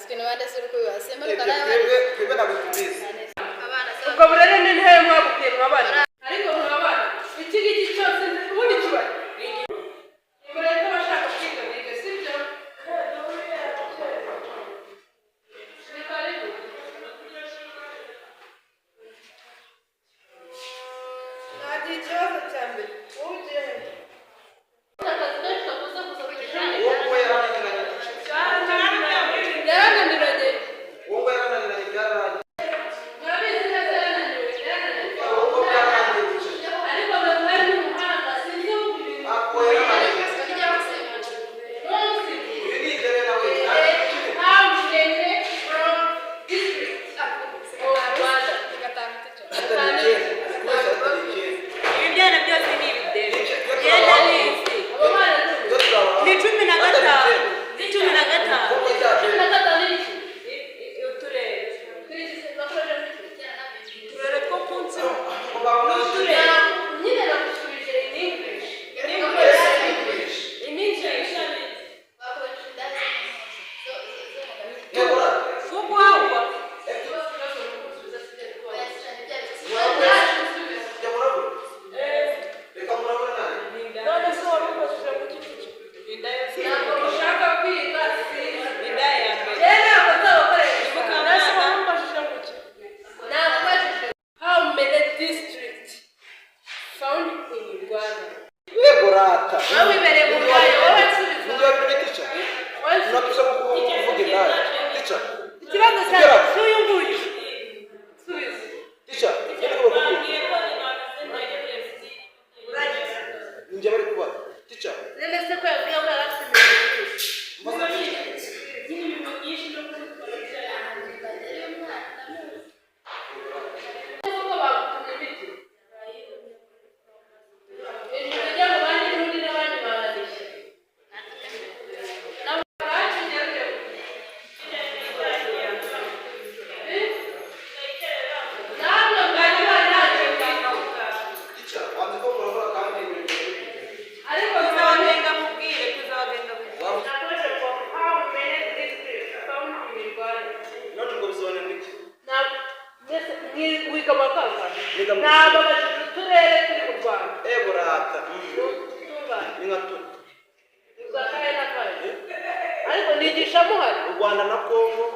Twe ni bande se uri kubibaza? Simba Ibyo twebwe ntabwo tubizi. Abana se. Ubwo burere ni ntebe mwabukwiye mwabana. Ariko mwabana, iki ngiki cyose ubundi kiba nimureke abashaka kwiga bige, sibyo? Ni karibu. Nagira ikibazo cya mbere, wowe ugiye he? Akazi kenshi kakuza kuza ku ishuri. Uwo nguwo yarananiranye, teacher. Yarananiranye. Uwo nguwo yarananiranye, byararangiye. Murabizi neza, yarananiwe, yarananiwe. Uwo nguwo byararangiye, teacher. Ariko Gakwaya ni umuhanga, sinzi ubu ibintu. Ako yarananiye. Munsi. Uyu ni igere nawe. How many from district of Rwanda? Atari icyenda. Twese atari icyenda. Ibi byana byose ni ibidebe. Genda n'izi. Abo bana ni Twe turabaha. Ni 15. Ni 15. Kuko cyacu. 15 ni iki? Uturere. Kuri iki bakoresha iki? Uturere two ku nsina. Ngo bamuzi. Nyine nagusubije in English. In English. English. In English. Yegura. Kugwagwa. Jya murabura. Reka murabura nawe. None se wari ubajije mu giti? Inda yose. Ntabwo mushaka kwiga, sinzi. Inda ya mbere. Njyewe ntabwo nzabakoresha. Mukamana. None se wari ubajije mu ki? Nakubajije. How many districts found in Rwanda? Yegurata. Wowe wibereye mu bwayo, wowe nsubiza. Nibyo biri, teacher. Wowe nsubiza. Unatuza kuvuga indaya. Teacher. Ikibazo cyanjye cy'uyu nguyu. Subiza. Teacher, ibyo ni ko bakubwira. Ninjye bari kubaza. Teacher. None se ko yabwiye ko yari afite imirimo myinshi? Mbaza, teacher. Kuko bagutumye imiti. Ijuru rijya mu bandi n'undi n'abandi bananiye. Nabo bacinyerewe. Namwe mwari ntacyo mwibuka. Teacher, wanze ko murabura kandi ibintu biri. Ariko Tuzabagenga mubwire, tuzabagenga mubwire. nakomeje ngo how many districts found in Rwanda? None ngo bisobanura iki? Wiga mu wa kangahe? Niga mu- Ntabwo abajije uturere turi mu Rwanda. Egurata. Tungane. Ni nka tune. Uza akahe n'akahe? Ariko nigisha muhari. U Rwanda na Congo.